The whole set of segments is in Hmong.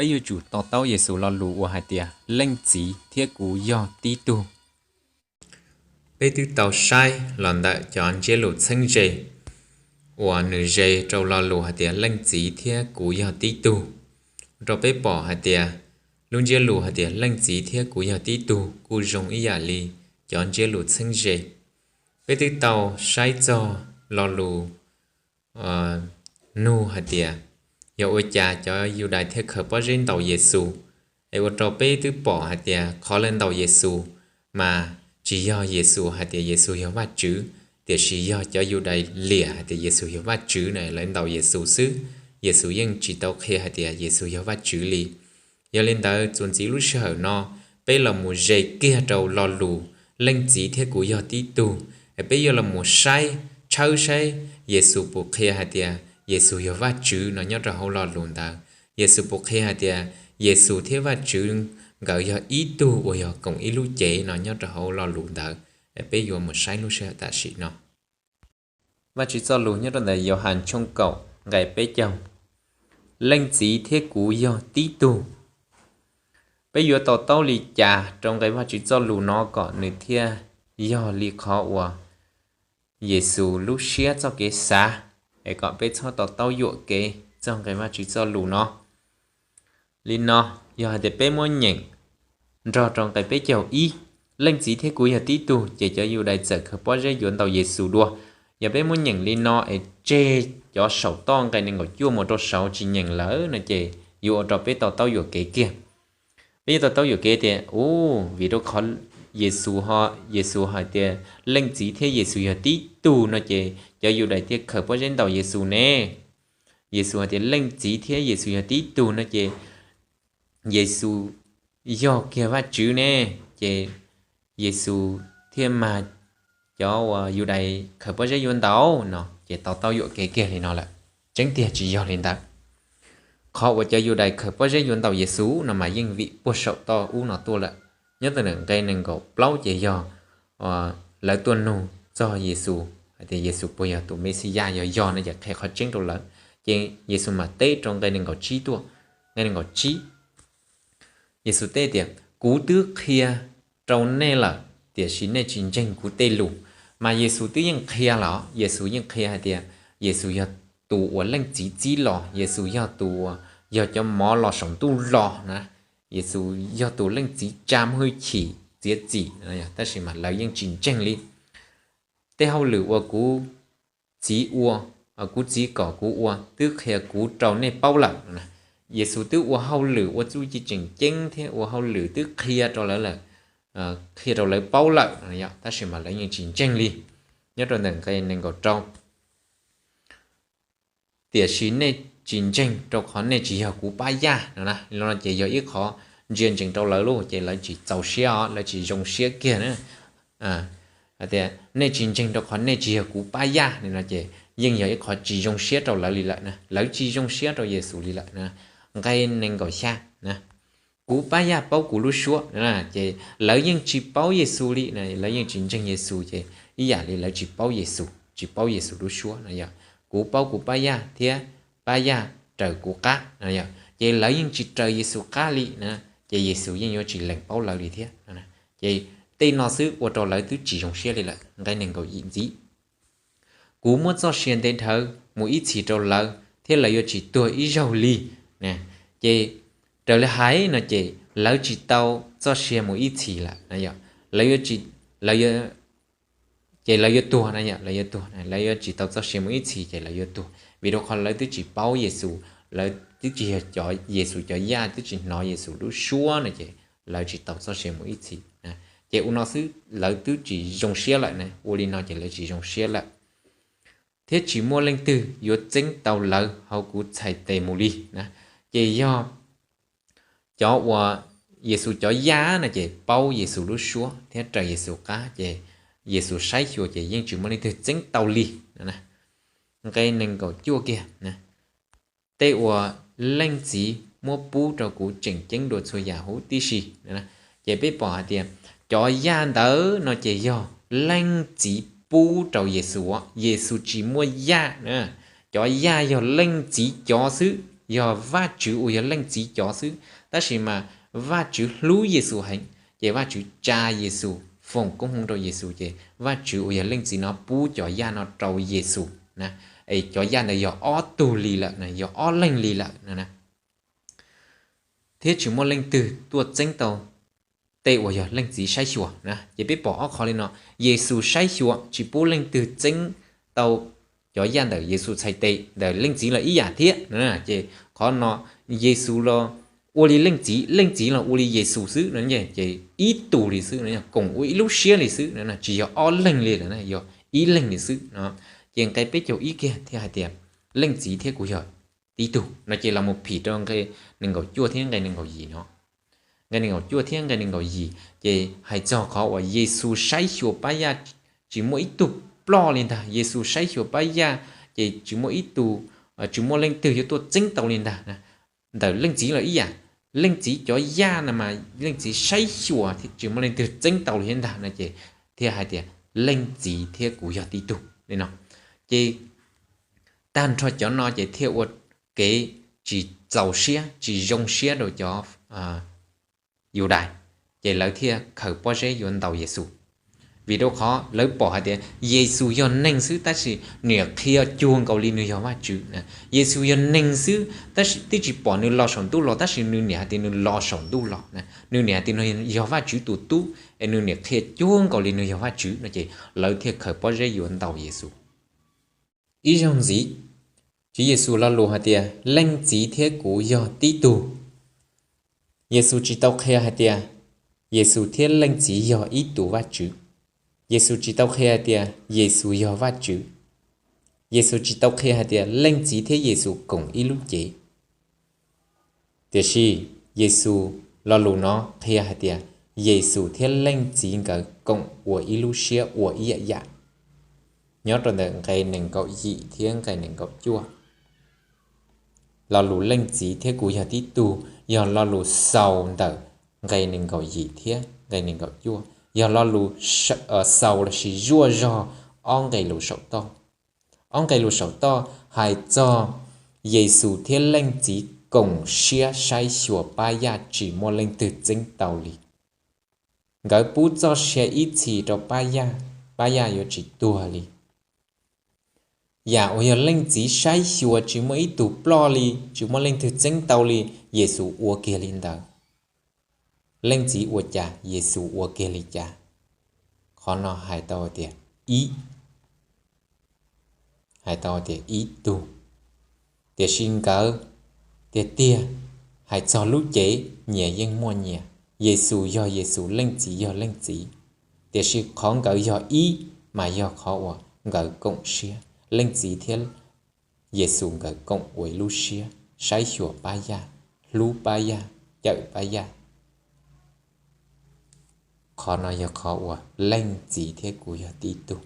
Peb yuav tsum to taub Yexus lo lus uas hais tias Leej Txiv thiab kuv yog tib tug. Peb twb tau saib los ntawm cov ntsiab lus txheeb ze uas nws ze rau lo lus hais tias Leej Txiv thiab kuv yog tib tug, rau peb pom hais tias lub ntsiab lus hais tias Leej Txiv thiab kuv yog tib tug kuj zoo ib yam li cov ntsiab lus txheeb ze. Peb twb tau saib txog lo lus nug hais tias yog ua cas cov Yudais thiaj khaws pob zeb ntaus Yexus, es ua rau peb twb pom hais tias qhov lawv ntaus Yexus mas tsis yog Yexus hais tias Yexus yog Vajtswv, tiam sis yog cov Yudais liam hais tias Yexus yog Vajtswv na, lawv ntaus Yexus xwb. Yexus yeej tsis tau qhia hais tias Yexus yog Vajtswv li. Yog li ntawd, txuas ntxiv lub sij hawm no, peb los mus ze kiag rau lo lus Leej Txiv thiab kuv yog tib tug, es peb yuav los mus saib, tshawb saib Yexus puas qhia hais tias Yexus yog Vajtswv no nyob rau hauv lo lus ntawd. Yexus puas qhia hais tias Yexus thiab Vajtswv nkawd yog ib tug uas yog koom ib lub cev no nyob rau hauv lo lus ntawd. Peb yuav mus saib lub sij hawm tam sim no. Vajtswv txoj lus nyob rau ntawm Yauhas tshooj kaum nqe peb caug, Leej Txiv thiab kuv yog tib tug. Peb yuav to taub li cas rau nqe Vajtswv txoj lus no kom nws thiaj yog li qhov uas Yexus lub siab txoj kev xav, es kom peb txhob to taub yuam kev txog nqe Vajtswv txoj lus no. Li no, yog hais tias peb muab nyeem nrog rau nqe peb caug ib, Leej Txiv thiab kuv yog tib tug, ces cov Yudais txawm khaws pob zeb yuav ntaus Yexus dua. Yog peb muab nyeem li no es tseg cov saum toj nqe nees nkaum cuaj mus rau saud tsis nyeem lawm no ces yuav ua rau peb to taub yuam kev kiag. Peb yuav to taub yuam kev tias, u, vim rau qhov Yexus ho, Yexus hais tias Leej Txiv thiab Yexus yog tib tug no ces cov Yudais thiaj khaws pob zeb ntaus Yexus ne. Yexus hais tias Leej Txiv thiab Yexus yog tib tug no ces Yexus yog kiag Vajtswv ne, ces Yexus thiaj mag cov uas Yudais khaws pob zeb yuav ntaus no ces to taub yuam kev kiag li no lawm. Tseeb tiag tsis yog li ntawd. Qhov uas cov Yudais khaws pob zeb yuav ntaus Yexus no mas yeej vim puag saum toj ub no tuaj lawm. Nyob ntawm nqe nees nkaum plaub ces yog lawv tuaj nug txog Yexus hais tias Yexus puas yog tus Mexiyas, yog yog no ces qhia qhov tseeb rau lawv. Ces Yexus mam teb rau nqe nees nkaum tsib tuaj, nqe nees nkaum tsib Yexus teb tias, kuv twb qhia rau nej lawm, tiam sis nej tsis ntseeg kuv tej lus. Mas Yexus twb yeej qhia los, Yexus yeej qhia hais tias Yexus yog tus uas Leej Txiv txib los, Yexus yog tus uas yog cov mov los saum ntuj los na, Yexus yog tus Leej Txiv tsa muaj hwj chim txiav txim, tab sis mas lawv yeej tsis ntseeg li. Tej hauj lwm uas kuv txiv ua, kuv txiv kom kuv ua twb qhia kuv rau nej paub lawm. Yexus twb ua hauj lwm ua txuj ci tseem ceeb thiab ua hauj lwm twb qhia rau lawv lawm, qhia rau lawv paub lawm, tab sis mas lawv yeej tsis ntseeg li. Nyob rau ntawm nqe nees nkaum rau, tiam sis nej tsis ntseeg rau qhov nej tsis yog kuv pab yaj no na. Li no ces yog ib qhov ntsia ntsees rau lawv lauj, ces lawv tsis txaus siab os, lawv tsis zoo siab kiag na. Hais tias nej tsis ntseeg rau qhov nej tsis yog kuv pab yaj no ces yeej yog ib qhov tsis zoo siab rau lawv li lawm na, lawv tsis zoo siab rau Yexus li lawm na. Nqe nees nkaum xya na, kuv pab yaj paub kuv lub suab, ces lawv yeej tsis paub Yexus li, lawv yeej tsis ntseeg Yexus ces ib yam li lawv tsis paub Yexus, tsis paub Yexus lub suab no yog, kuv paub kuv pab yaj thiab pab yaj raws kuv qab no yog, ces lawv yeej tsis raws Yexus qab li na, ces Yexus yeej yuav tsis lees paub lawv li thiab. Ces tej no xwb ua rau lawv twb tsis zoo siab li lawm. Nqe nees nkaum yim ntxiv, kuv muab txoj sia nte dhawv mus ib txhis rau lawv thiab lawv yuav tsis tuag ib zaug li. Ces raws li hais no ces lawv tsis tau txoj sia mus ib txhis lawm, lawv, ces lawv yuav tuag na, lawv yuav tuag, lawv yuav tsis tau txoj sia mus ib txhis ces lawv yuav tuag, vim rau qhov lawv twb tsis paub Yexus, lawv twb tsis yog cov Yexus cov yaj, twb tsis hnov Yexus lub suab no ces lawv tsis tau txoj sia mus ib txhis. Ces ua no xwb lawv twb tsis zoo siab lawm na, ua li no ces lawv tsis zoo siab lawm, thiab tsis muaj leej twg yuav txeeb tau lawv hauv kuv txhais tes mus li na. Ces yog cov uas Yexus cov yaj no ces paub Yexus lub suab thiab raws Yexus qab, ces Yexus saib xyuas ces yeej tsis muaj leej twg txeeb tau li. Nqe nees nkaum cuaj kiag, tej uas Leej Txiv muab pub rau kuv tseem ceeb dua txhua yam huv tib si. Ces peb pom hais tias cov yaj ntawd no ces yog Leej Txiv pub rau Yexus, Yexus tsis muaj yaj na, cov yaj yog Leej Txiv cov xwb, yog Vajtswv uas yog Leej Txiv cov xwb, tab sis mas Vajtswv hlub Yexus heev, ces Vajtswv tsa Yexus, foom koob hmoov rau Yexus, ces Vajtswv uas yog Leej Txiv no pub cov yaj no rau Yexus na, es cov yaj ntawd yog ob tug li lawm, yog ob leeg li lawm no na, thiab tsis muaj leej twg tuaj txeeb tau tej uas yog Leej Txiv saib xyuas na. Ces peb pom ob qho li no, Yexus saib xyuas tsis pub leej twg txeeb tau cov yaj ntawm Yexus txhais tes, ntawm Leej Txiv los ib yam thiab. Ces qhov no Yexus los ua li Leej Txiv, Leej Txiv los ua li Yexus xwb no, ces ib tug li xwb, koom ua ib lub siab li xwb, tsis yog ob leeg li lawm, yog ib leeg li xwb no. Ces nqe peb caug ib kiag thiaj hais tias, Leej Txiv thiab kuv yog tib tug no, ces los mus phim rau nqe nees nkaum cuaj thiab nqe nees nkaum yim no. Nqe nees nkaum cuaj thiab nqe nees nkaum yim ces hais txog qhov uas Yexus saib xyuas pab yaj tsis muaj ib tug ploj li ntag. Yexus saib xyuas pab yaj ces tsis muaj ib tug, tsis muaj leej twg yuav tuaj txeeb tau li ntag. Ntawm Leej Txiv los ib yam, Leej Txiv cov yaj no mas Leej Txiv saib xyuas tsis muaj leej twg txeeb tau li thiab ntag no, ces thiaj hais tias, Leej Txiv thiab kuv yog tib tug li no. Ces tag nrho cov no ces thiaj ua kev tsis txaus siab, tsis zoo siab rau cov Yudais, ces lawv thiaj khaws pob zeb yuav ntaus Yexus. Vim rau qhov lawv pom hais tias Yexus yog neeg xwb tab sis nws qhia cuag nkaus li nws yog Vajtswv. Yexus yog neeg xwb tab sis twb tsis pom nws los saum ntuj los, tab sis nws niam hais tias nws los saum ntuj los, nws niam hais tias nws yog Vajtswv tus tub, es nws niam qhia cuag nkaus li nws yog Vajtswv no, ces lawv thiaj khaws pob zeb yuav ntaus Yexus. Ib zaug ntxiv, Tswv Yexus lo lus hais tias, Leej Txiv thiab kuv yog tib tug. Yexus tsis tau qhia hais tias Yexus thiab Leej Txiv yog ib tus Vajtswv. Yexus tsis tau qhia hais tias Yexus yog Vajtswv. Yexus tsis tau qhia hais tias Leej Txiv thiab Yexus koom ib lub cev. Tiam sis Yexus lo lus no qhia hais tias Yexus thiab Leej Txiv nkawd koom ua ib lub siab ua ib yam yam. Nyob rau ntawm nqe nees nkaum yim thiab nqe nees nkaum cuaj, lo lus Leej Txiv thiab kuv yog tib tug yog lo lus xaus ntawm nqe nees nkaum yim thiab nqe nees nkaum cuaj, yog lo lus xaus lossis zuaj zog ob nqe lus saum toj. Ob nqe lus saum toj hais txog Yexus thiab Leej Txiv koom siab saib xyuas pab yaj tsis muaj leej twg txeeb tau li. Nkawd pub txoj sia ib txhis rau pab yaj, pab yaj yuav tsis tuag li. Yam uas yog Leej Txiv saib xyuas tsis muaj ib tug ploj li, tsis muaj leej twg txeeb tau li, Yexus ua kiag li ntawd. Leej Txiv ua cas, Yexus ua kiag li cas. Qhov no hais tau tias ib, hais tau tias ib tug. Tiam sis nkawd tiag tiag, hais txog lub cev nyias yeej muaj nyias, Yexus yog Yexus, Leej Txiv yog Leej Txiv. Tiam sis qhov nkawd yog ib mas yog qhov uas nkawd koom siab, Leej Txiv thiab Yexus nkawd koom ua ib lub siab saib xyuas pab yaj, hlub pab yaj, cawm pab yaj. Qhov no yog qhov uas Leej Txiv thiab kuv yog tib tug.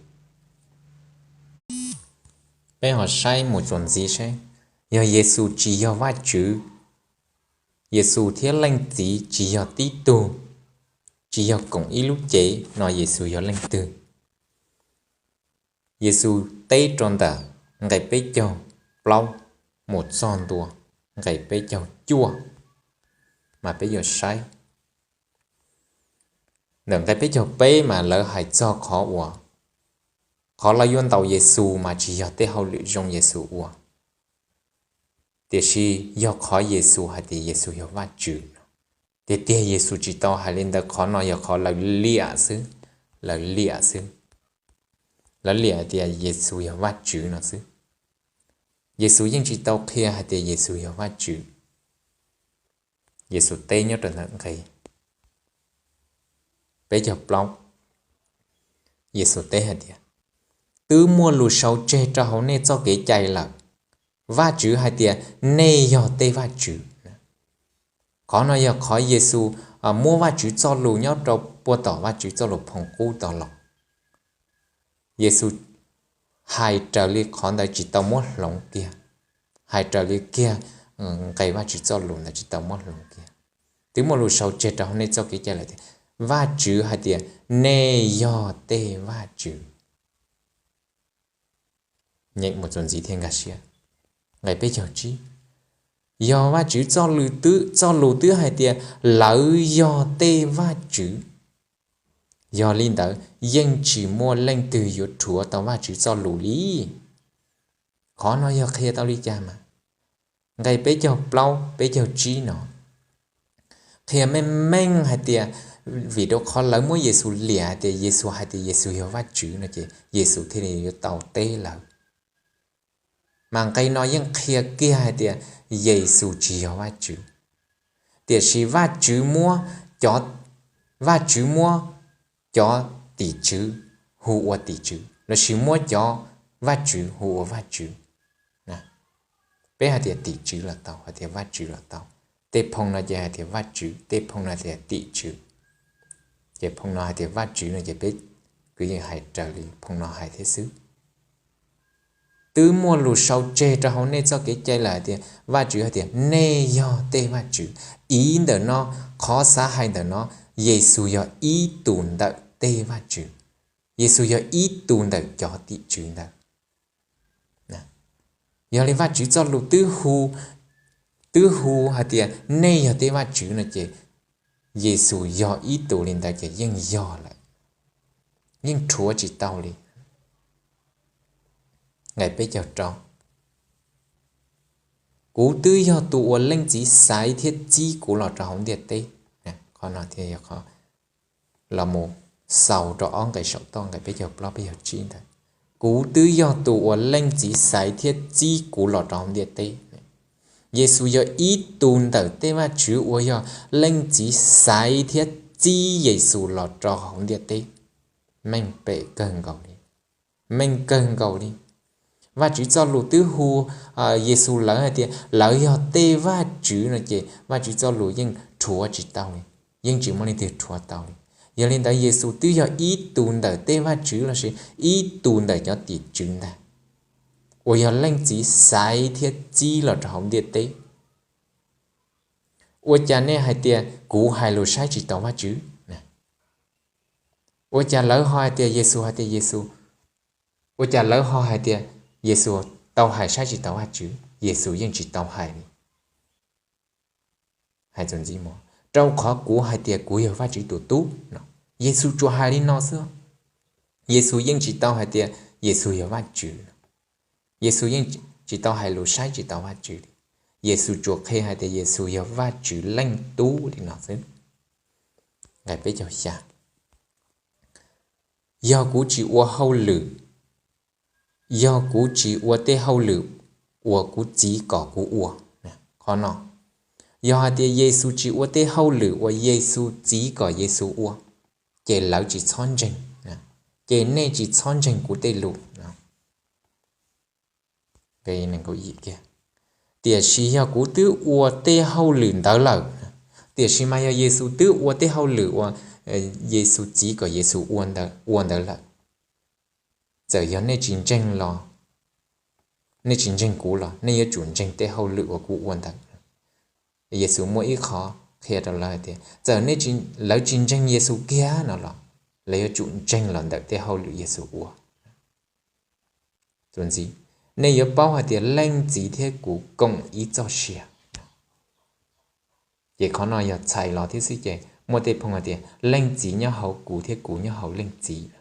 Peb ho saib mus txuas ntxiv seb, yog Yexus tsis yog Vajtswv, Yexus thiab Leej Txiv tsis yog tib tug, tsis yog koom ib lub cev no, Yexus yog leej twg? Yexus teb rau ntawm nqe peb caug plaub mus txog ntua nqe peb caug cuaj, mas peb yuav saib. Ntawm nqe peb caug peb mas lawv hais txog qhov uas qhov lawv yuav ntaus Yexus mas tsis yog tej hauj lwm zoo Yexus ua, tiam sis yog qhov Yexus hais tias Yexus yog Vajtswv. Tiag tiag Yexus tsis tau hais li ntawd, qhov no yog qhov lawv liam xwb, lawv liam xwb. Lawv liam tias Yexus yog Vajtswv no xwb. Yexus yeej tsis tau qhia hais tias Yexus yog Vajtswv. Yexus teb nyob rau ntawm nqe peb caug plaub, Yexus teb hais tias, twb muaj lus sau tseg rau hauv nej txoj kev cai lawm, Vajtswv hais tias nej yog tej vaj tswv. Qhov no yog qhov Yexus muab Vajtswv txoj lus nyob rau puag tom Vajtswv txoj lus Phoo Qub tau los. Yexus hais raws li qhov ntawd tsis tau muab hloov kiag, hais raws li kiag nqe Vajtswv txoj lus ntawd tsis tau muab hloov kiag. Twb muaj lus sau tseg rau hauv nej txoj kev cai lawm tias, Vajtswv hais tias nej yog tej vaj tswv. Nyeem mus txuas ntxiv thiaj nkag siab. Nqe peb caug tsib, Yog Vajtswv txoj lus twb, txoj lus twb hais tias lawv yog tej vaj tswv. Yog li ntawd yeej tsis muaj leej twg yuav rhuav tau Vajtswv txoj lus li. Qhov no yog qhia tau li cas mas? Nqe peb caug plaub peb caug tsib no qhia meej meej hais tias, vim rau qhov lawv muab Yexus liam hais tias Yexus hais tias Yexus yog Vajtswv no ces Yexus thiaj li yuav tau teb lawv. Mas nqe no yeej qhia kiag hais tias Yexus tsis yog Vajtswv, tiam sis Vajtswv muab cov, Vajtswv muab cov tim tswv hu ua tim tswv, lossis muab cov vaj tswv hu ua vaj tswv. Peb hais tias tim tswv los tau, hais tias vaj tswv los tau. Tej phoo no ces hais tias vaj tswv, tej phoo no tias tim tswv. Ces phoo no hais tias vaj tswv no ces peb kwv yeej hais raws li phoo no hais thiab xwb. Twb muaj lus sau tseg rau hauv nej txoj kev cai lawm hais tias, Vajtswv hais tias nej yog tej vaj tswv. Iv ntawm no, qhov xav hais ntawm no, Yexus yog ib tus ntawm tej vaj tswv. Yexus yog ib tus ntawm cov tim tswv ntawd. Yog li Vajtswv txoj lus twb hu, twb hu hais tias nej yog tej vaj tswv no ces Yexus yog ib tus li ntawd ces yeej yog lawm, yeej rhuav tsis tau li. Nqe peb caug rau, Kuv twb yog tus uas Leej Txiv xaiv thiab txib kuv los rau hauv ntiaj teb. Qhov no thiaj yog qhov los mus xaus rau ob nqe saum toj, nqe peb caug plaub peb caug tsib ntawd. Kuv twb yog tus uas Leej Txiv xaiv thiab txib kuv los rau hauv ntiaj teb. Yexus yog ib tug ntawm tej vaj tswv uas yog Leej Txiv xaiv thiab txib Yexus los rau hauv ntiaj teb. Meej pem kawg nkaus li, meej kawg nkaus li. Vajtswv txoj lus twb hu Yexus lawv hais tias lawv yog tej vaj tswv no ces Vajtswv txoj lus yeej rhuav tsis tau li, yeej tsis muaj leej twg rhuav tau li. Yog li ntawd Yexus twb yog ib tus ntawm tej vaj tswv lossis ib tus ntawm cov tim tswv ntag, uas yog Leej Txiv xaiv thiab txib los rau hauv ntiaj teb. Ua cas nej hais tias kuv hais lus saib tsis taus Vajtswv? Ua cas lawv ho hais tias Yexus hais tias Yexus, ua cas lawv ho hais tias Yexus tau hais saib tsis taus Vajtswv? Yexus yeej tsis tau hais li. Hais txuas ntxiv mus, rau qhov kuv hais tias kuv yog Vajtswv tus tub no, Yexus tsuas hais li no xwb. Yexus yeej tsis tau hais tias Yexus yog Vajtswv. Yexus yeej tsis tau hais lus saib tsis taus Vajtswv li. Yexus tsuas qhia hais tias Yexus yog Vajtswv leej tub li no xwb. Nqe peb caug xya, yog kuv tsis ua hauj lwm, yog kuv tsis ua tej hauj lwm uas kuv Txiv kom kuv ua. Qhov no, yog hais tias Yexus tsis ua tej hauj lwm uas Yexus Txiv kom Yexus ua, ces lawv tsis txhob ntseeg, ces nej tsis txhob ntseeg kuv tej lus. Tiam sis yog kuv twb ua tej hauj lwm ntawd lawm, tiam sis mas yog Yexus twb ua tej hauj lwm uas Yexus Txiv kom Yexus ua ntawd lawm, txawm yog nej tsis ntseeg los, nej tsis ntseeg kuv los nej yuav tsum ntseeg tej hauj lwm uas kuv ua ntawd. Yexus muaj ib qho qhia rau lawv hais tias txawm lawv tsis ntseeg Yexus kiag no los lawv yuav tsum ntseeg los ntawm tej hauj lwm Yexus ua. Nej yuav paub hais tias Leej Txiv thiab kuv koom ib txoj sia. Ces qhov no yog txhais los thiab xwb ces muaj tej phoo hais tias Leej Txiv nyob hauv kuv thiab kuv nyob hauv Leej Txiv,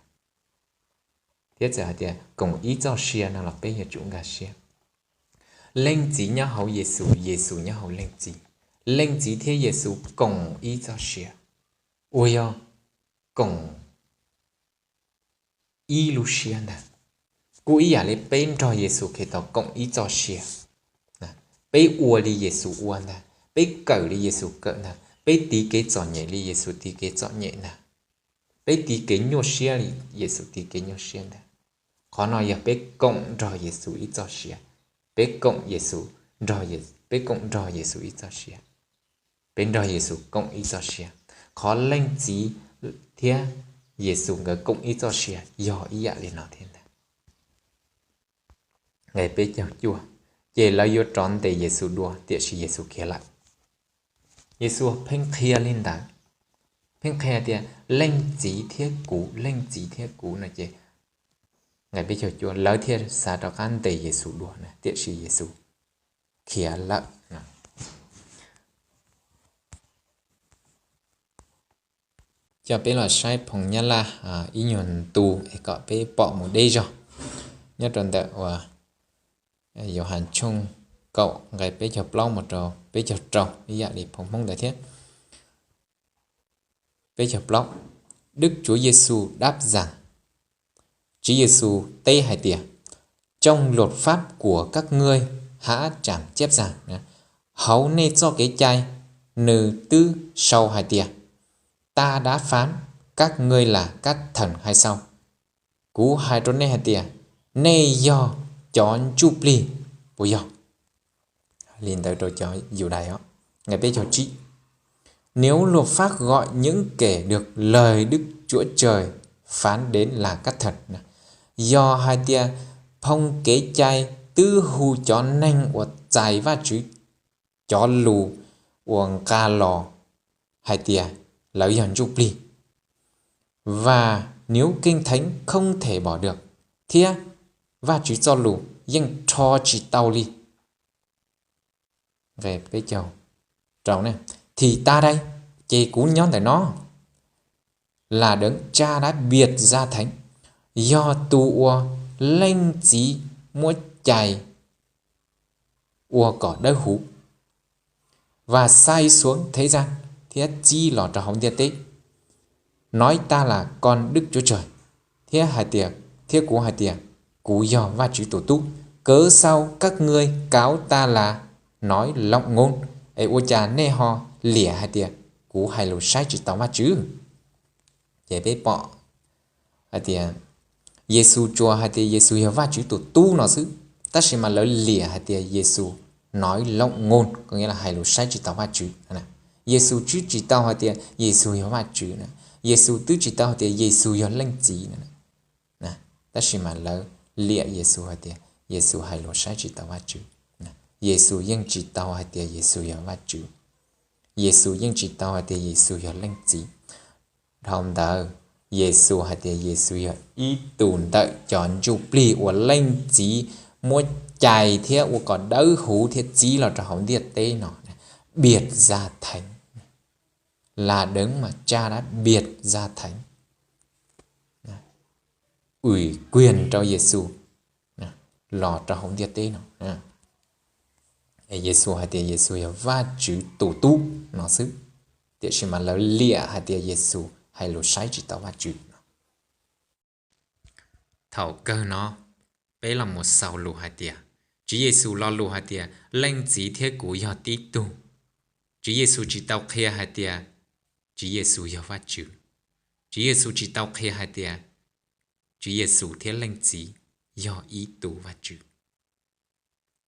thiab txawm hais tias koom ib txoj sia no los peb yuav tsum nkag siab. Leej Txiv nyob hauv Yexus, Yexus nyob hauv Leej Txiv. Leej Txiv thiab Yexus koom ib txoj sia, uas yog koom ib lub siab ntag. Kuj ib yam li peb nrog Yexus Khetos koom ib txoj sia, peb ua li Yexus ua ntag, peb kawm li Yexus kawm ntag, peb tiv kev txom nyem li Yexus tiv kev txom nyem ntag, peb tiv kev nyuaj siab li Yexus tiv kev nyuaj siab ntag. Qhov no yog peb koom nrog Yexus ib txoj sia, peb koom Yexus, peb koom nrog Yexus ib txoj sia, peb nrog Yexus koom ib txoj sia. Qhov Leej Txiv thiab Yexus nkawd koom ib txoj sia yog ib yam li no thiab ntag. Nqe peb caug cuaj, ces lawv yuav rov ntes Yexus dua, tiam sis Yexus khiav lawm. Yexus pheej qhia li ntawd, pheej qhia tias Leej Txiv thiab kuv, Leej Txiv thiab kuv no ces, nqe peb caug cuaj, lawv thiaj xav rov qab ntes Yexus dua na, tiam sis Yexus khiav lawm. Coj peb los saib phoo Nyab Laj ib nyuag ntu es kom peb pom mus deb zog, nyob rau ntawm uas Yauhas tshooj kaum nqe peb caug plaub mus rau peb caug rau ib yam li phoo Hmoob ntawd thiab. Peb caug plaub, Đức Chúa Giêsu đáp rằng: Tswv Yexus teb hais tias: Trong luật pháp của các ngươi há chẳng chép rằng, hauv nej txoj kev cai nws twb sau hais tias, Ta đã phán các ngươi là các thần hay sao? Kuv hais rau nej hais tias, nej yog cov ntsuj plig puas yog? Li ntawd rau cov Yudais os. Nqe peb caug tsib, Nếu luật pháp gọi những kẻ được lời Đức Chúa Trời phán đến là các thần, yog hais tias phoo kev cai twb hu cov neeg uas txais Vajtswv cov lus uas nqa los hais tias lawv yog ntsuj plig, và nếu Kinh Thánh không thể bỏ được, thiab Vajtswv txoj lus yeej rho tsis tau li. Nqe peb caug rau, Thì ta đây, ces kuv nyob ntawm no, là Đấng Cha đã biệt ra thánh, yog tus uas Leej Txiv muab cais ua kom dawb huv, và sai xuống thế gian, thiab txib los rau hauv ntiaj teb, nói ta là con Đức Chúa Trời, thiab hais tias, thiab kuv hais tias, kuv yog Vajtswv tus tub. Cớ sao các ngươi cáo ta là nói lộng ngôn, es ua cas nej ho liam hais tias kuv hais lus saib tsis taus Vajtswv? Ces peb pom hais tias Yexus tsuas hais tias Yexus yog Vajtswv tus tub no xwb, tab sis mas lawv liam hais tias Yexus nói lộng ngôn, có nghĩa là hais lus saib tsis taus Vajtswv. Yexus twb tsis tau hais tias Yexus yog Vajtswv na, Yexus twb tsis tau hais tias Yexus yog Leej Txiv na, tab sis mas lawv liam Yexus hais tias Yexus hais lus saib tsis taus Vajtswv. Yexus yeej tsis tau hais tias Yexus yog Vajtswv, Yexus yeej tsis tau hais tias Yexus yog Leej Txiv. Dhau ntawd, Yexus hais tias Yexus yog ib tug ntawm cov ntsuj plig uas Leej Txiv muab cais thiab ua kom dawb huv thiab txib los rau hauv ntiaj teb no, biệt ra thánh, là Đấng mà Cha đã biệt ra thánh, ủy quyền rau Yexus los rau hauv ntiaj teb no. Yexus hais tias Yexus yog Vajtswv tus tub no xwb, tiam sis mas lawv liam hais tias Yexus hais lus saib tsis taus Vajtswv. Thaum kawg no, peb los mus xaus lus hais tias, Tswv Yexus lo lus hais tias Leej Txiv thiab kuv yog tib tug. Tswv Yexus tsis tau qhia hais tias Tswv Yexus yog Vajtswv. Tswv Yexus tsis tau qhia hais tias Tswv Yexus thiab Leej Txiv yog ib tug Vajtswv.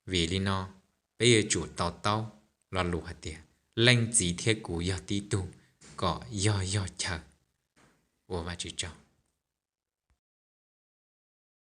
Vim li no, peb yuav tsum to taub lo lus hais tias Leej Txiv thiab kuv yog tib tug, kom yog yog chaw ua Vajtswv tsaug.